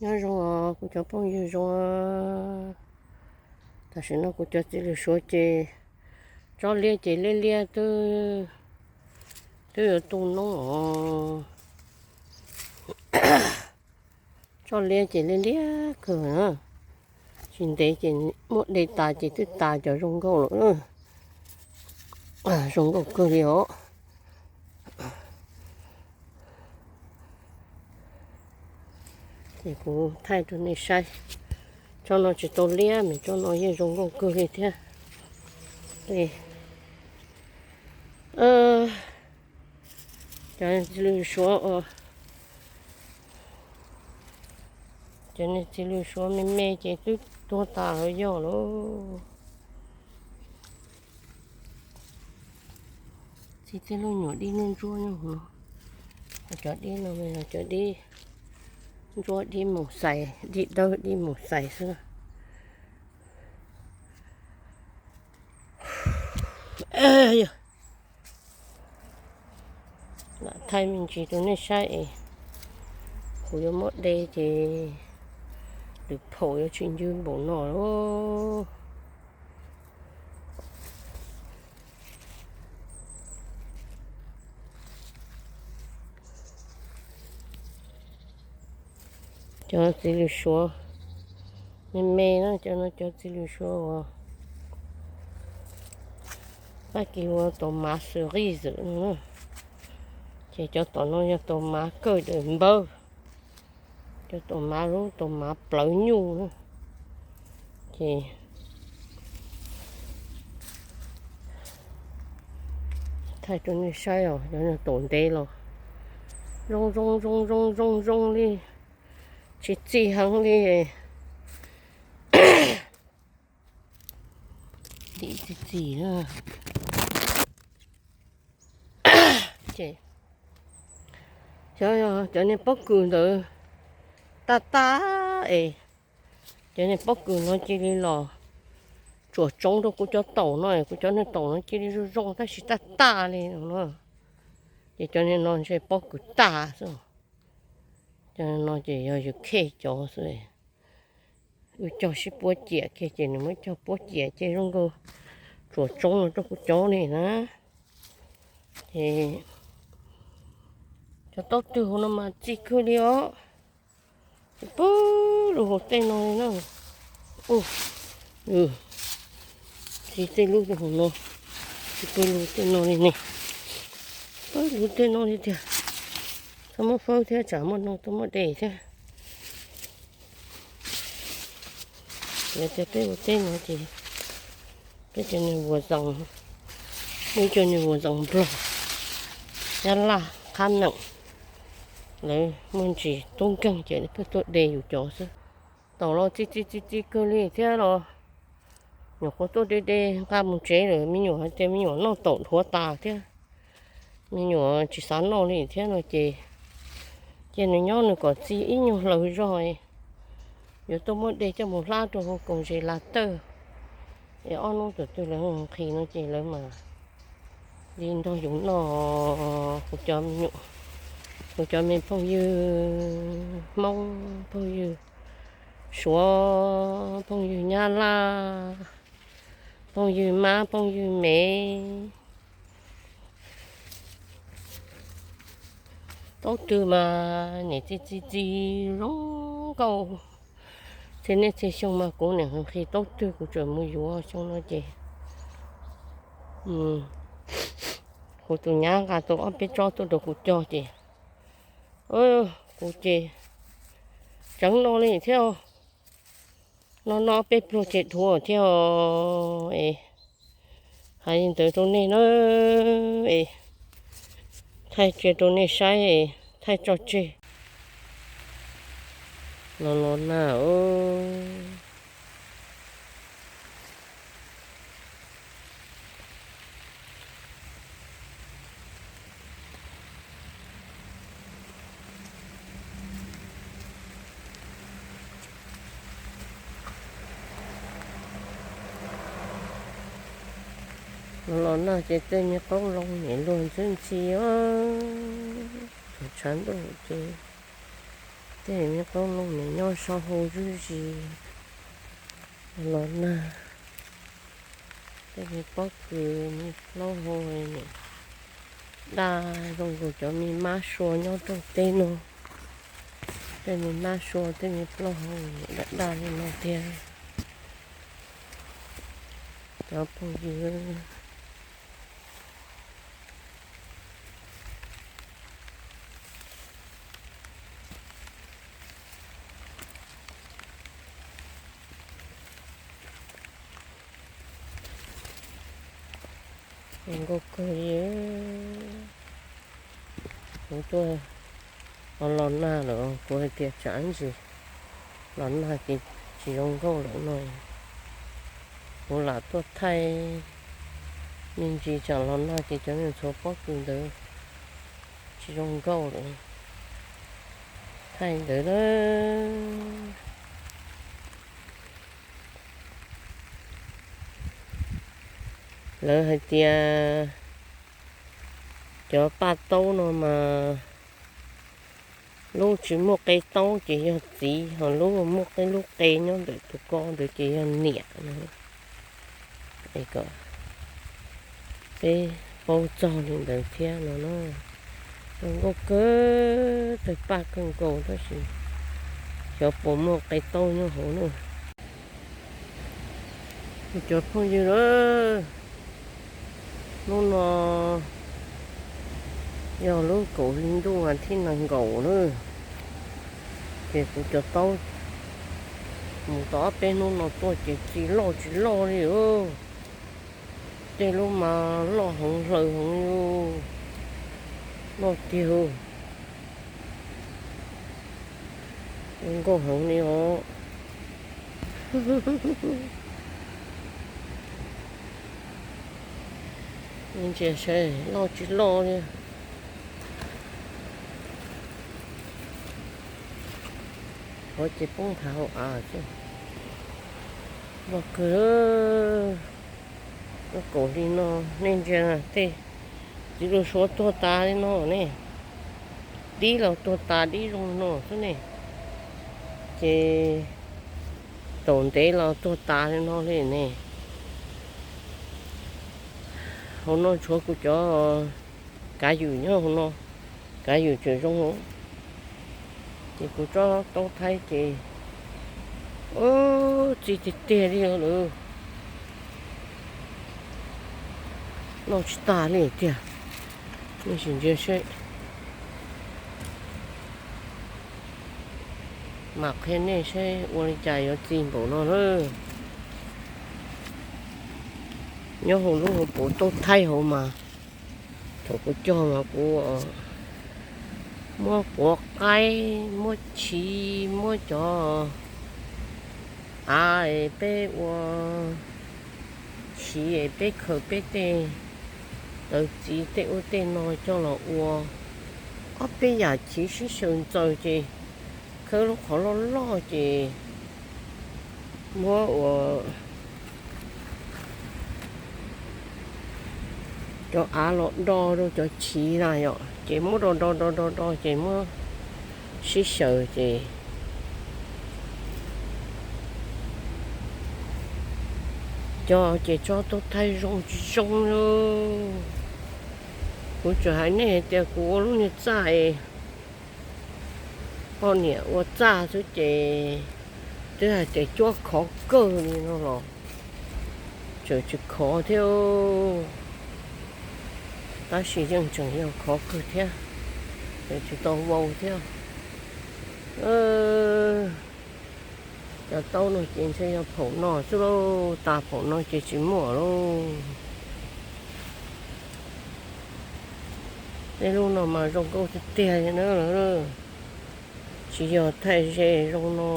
Nyob zoo os kuv cov phooj ywg zoo. Tam sim no kuv cov txiv lws suav ces tsob liab ces liab liab twb, twb yuav tu noob os. Tsob liab ces liab liab kawg na. Tsis ntev ces muab de tas ces twb tas cov zoo nkauj lawm. Zoo nkauj kawg li os. Ces kuv thaij rau nej saib. Tsob no tsis tau liab mas tsob no yeej zoo nkauj kawg li thiab. Cov txiv lws suav, cov niag txiv lws suav me me ces twb tuag tas lawm yog lauj. Txiv tej lub nyuam dib ntsuab ntsuab nyob hauv no. Cov dib no yog cov dib ntsuab, dib mus xais, dib dawb dib mus xais xwb. Lam thaij me ntsis rau nej saib es kuv yuav muab de ces lwm phaum yuav tsis ncw npaum no lauj. Cov txiv lws suav me me na, cov no cov txiv lws suav uas Fab Kis hu ua tus mav xwm qij zwm no na. Ces cov tom no yog tus mav kawj daws npawb, cov tus mav lub tus mav plawv nyuj na. Ces thaij rau nej saib os, cov no tom ntev los zoo zoo zoo zoo zoo zoo li, tsis txi heev li. Dim txi txiv na. Ces xyov yog cov niag pob kws ntawd tag tag es cov niag pob kws no cia li los tsuam tsoob rau kuv cov taum no, kuv cov niag taum no cia li zoo zoo tab sis tag tag li no. Ces cov niag no ntshe pob kws tag xwb. Cov no ces yog yus khej cov xwb. Wb cog sib puab ciam kiag ces nws muab cog puab ciam ces zoo nkaus tsuam tsoob no rau kuv cov li na. Ces cov taub twg hauv no mas txi kawg li os. Ces pawg lug hauv tej no li na. Txi tej lub hauv no, txi pawg lug tej no li ne. Pawg lug tej no li tiag. Txhob muab fawb thiab tsam muaj no tuaj muab de thiab. Yog tias peb ua teb no ces peb cov niag vuas zoos, muaj ib co niag vuas zoos Nplog, Nyab Laj, Qhab Meem, lawv muaj ntsis tub nkeeg ces lawv pheej tuaj de yus cov xwb. Taum los txi txi txi txi kawg li thiab los nyuam qhuav tuaj de de nqa mus tsev lawm, me nyuam hais tias me nyuam noj taum dhuav tas thiab, me nyuam tsis xav noj li thiab no ces cia nws nyob nws kom txi ib nyuag hlaws zog, yuav tuaj muab de coj mus hlab rau hauv koos zes las tawj. Es ob hnub tus twg lawv nqhis no ces lawv mam li nrog yus noj. Kuv cov me nyuam, kuv cov me phooj ywg Hmoob, phooj ywg Suav, phooj ywg Nyab Laj, phooj ywg Mab, phooj ywg Mev. Taub twg mas niam txi txi txi zoo nkauj. Txhia niaj txhia xyoo mas kuv niam nqhis taub twg kuv tseem mus yuav. Xyoo no ces kuv tus nyab nqa tau ob peb tsob tuaj rau kuv cog ces kuv ces tseev no li thiab. No no peb pluag ces dhuav thiab os. Es hais li ntawd rau nej na, es thaij tsia rau nej saib, thaij tso tseg. Los los na. Los los no ces tej me qoob loo niam luag ntxwb ntxhi os. Tshav ntuj ces tej me qoob loo nim nyob so hau zuj zus los nag. Tej me pob kws me plaub hau nim daj zoo nkaus cov me mab sua nyob rau teb no. Tej me mab sua tej me plaub hau nim daj daj li no tiag. Cov phooj ywg, zoo nkauj kawg li. Kuv tuaj los nag lawm, kuv hais tias tsam ntsis los nag ces tsis zoo nkauj lawm no. Kuv lam tuaj thaij, me ntsis tsam los nag ces cov niag ntxhuav pob kws ntawd tsis zoo nkauj lawm. Thaij ntawd na. Lawv hais tias cov paj taub no mas lub tsis muaj qe taub ces yog txiv, ho lub muaj qe, lub qe nyob ntawm tus ko ntawd ces yog niam no. Es kom peb paub txog li ntawd thiab no na. Zoo nkauj kawg, tawg paj kawg nkaus tab sis xyov puas muaj qe taub nyob hauv na. Kuv cov phooj ywg na, hnub no yog lub kaum hli ntuj vas thib nees nkaum na, ces kuv cov taub mus tau ob peb hnub no tuaj ces txi loj tsis loj li. Tej lub mas loj heev hlaws heev li, loj tiag, nkauj heev li os. Ntsia saib loj tsis loj li. Qhov ces poob nthav hauv av xwb. Loj kawg. Lub kaum hli no nej ntsia tej txiv lws suav tuag tas li no ne, dib los tuag tas dib zoo no xwb ne, ces taum ntev los tuag tas li no li ne. Hauv no tshuav kuv cov kav ywm nyob hauv no, kav ywm tseem zoo. Ces kuv tsob taub thaib ces txi tiag tiag li lawm. Noj tsis tas li tiag. Nej sim ntsia seb, mam qhia nej seb ua li cas yuav txi npaum no na. Nyob hauv lub hauv paus taub thaib hauv mas, thaum kuv cog mas kuv muab quav qaib, muab chiv, muab cov av es peb ua chiv es peb khaws peb tej tawv txiv tej ub tej no coj los ua ob peb yam chiv sib xyaw ntxaws ces khawb lub qhov loj loj ces muab ua cov av los do rau cov chiv na yom, ces muab do do do do do ces muab sib xyaw ces cog ces tsob taub thaib zoo tsis zoo li. Kuv tseem hais nej hais tias kuv ua lub niag txaj es poj niam ua txaj xwb ces twb hais tias cuab khov kawg li no los tseem tsis khov thiab. Tab sis yeej tseem yog khov kawg thiab, tseem tsis tau vau thiab. Cov taub no ces ntshe yog phaum no xwb lauj, tas phaum no ces tsis muaj lauj. Tej lub no mas zoo nkauj tiag tiag li na, tsis yog thaij ze zoo no.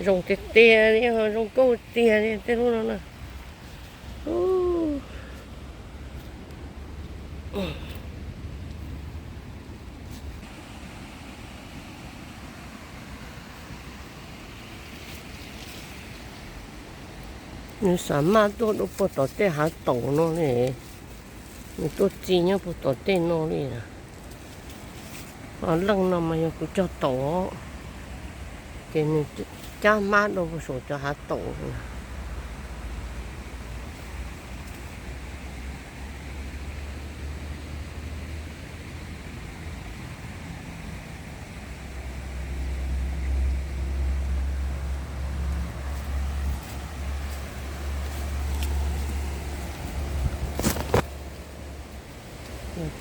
Zoo tiag tiag li, zoo nkauj tiag li tej lub no na. Nws xav maj tuaj dua puag tom tej hav taum no li. Nws tuaj txi nyob puag tom tej no li lawm. Leej no mas yog kuv cog taum, ces nws cab hmab dua puag saum cov hav taum.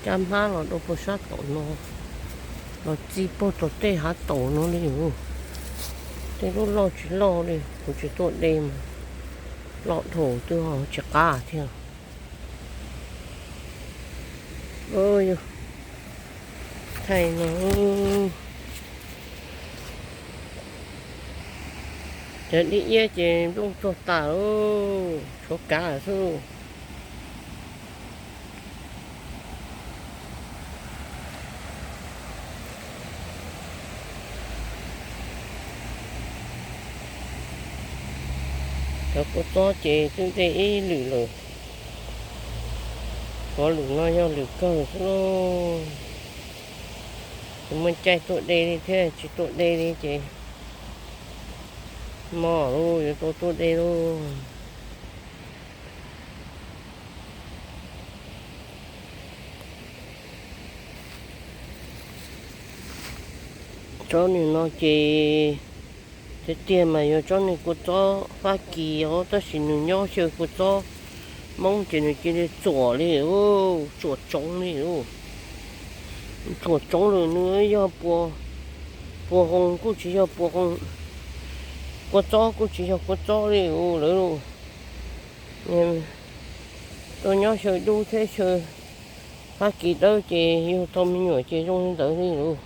Cab hmab los dua puag sab tom no, los txi puag tom tej hav taum no li. Tej lub loj tsis loj li, kuv tsis tuaj de mas loj dhau twb tsis qab thiab. Thaij no, cov dib iab ces nplooj tuag tas lawm, tshuav kav xwb. Cov kua txob ces twb de ib lwm lawm, cov lwm no yog lwm kawg xwb lauj. Tsis muaj caij tuaj de li thiab, tsis tuaj de li ces mob lauj, yuav tau tuaj de lauj. Tsob niag no ces tiag tiag mas yog tsob niag kua txob Fab Kis os, tab sis nws nyob xyaw kua txob Hmoob ces nws cia li txuam li, txuam tsoov li. Txuam tsoov lawm nws yog puas hoo kuj tsis yog puas hoo, kua txob kuj tsis yog kua txob li lawm. Tuaj nyob xyaw dub thiab xyaw Fab Kis dawb ces yug tau me nyuam ces zoo li ntawd li lauj.